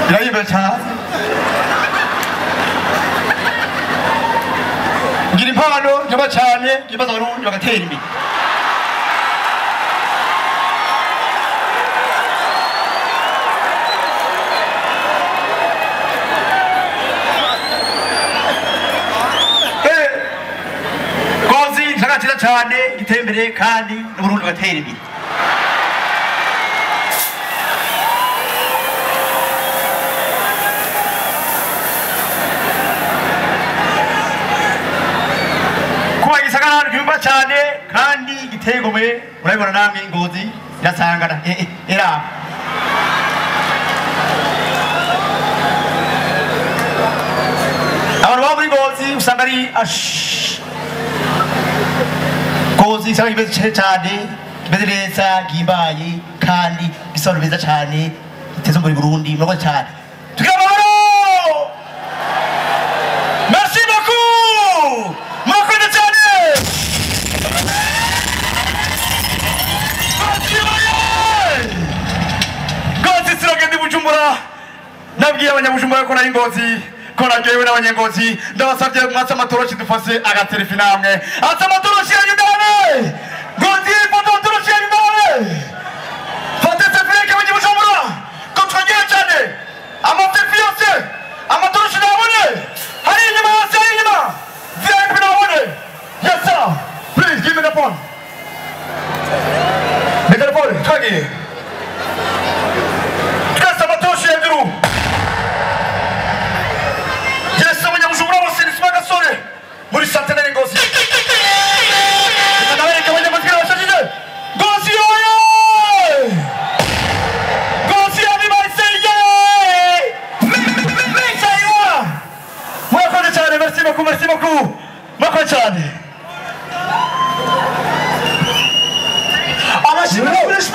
Birahimba cyane. Ngira impano njaba cyane ngibaza abarundi bagatera imbere. Ngozi gisagara cyiza cyane giteye imbere kandi n'Uburundi bugatera imbere. Kuba igisagara cyumva cyane kandi giteye igomwe, urabibona namwe Ngozi irasangana era. Abantu baba muri Ngozi usanga ari Ngozi isanga kimeze cyane, kimeze neza, gihimbaye kandi gisobanura neza cyane, giteze imbere Burundi, murakoze cyane. Tugira amahoro! Merci beaucoup! Murakoze cyane! Ngozi siragenda i Bujumbura, nabwiye abanyabujumbura ko nari Ngozi, ko naryohewe n'abanyengozi, ndabasabye mwatse amatoroshi dufase agatelefi namwe. Atse amatoroshi yanyu ndabone! Ngozi, fata amatoroshi yanyu ndabone! Fate selfie reka abanyabujumbura, ko twagiye cyane! Amaselfie yose, amatoroshi ndabone! Hari inyuma yose, hari inyuma! VIP ndabone! Yes sir! Please give me the phone. Mikrofone, twagiye. Twese amatoroshi hejuru. Yes, abanyabujumbura bose ni Gasore muri Centenaire Ngozi. Reka ndabereke abanyabujumbura bashajije. Ngozi oye! Ngozi abibariseye! Mwicayewa! Murakoze cyane, merci beaucoup, merci beaucoup. Murakoze cyane. Amashyi menshi.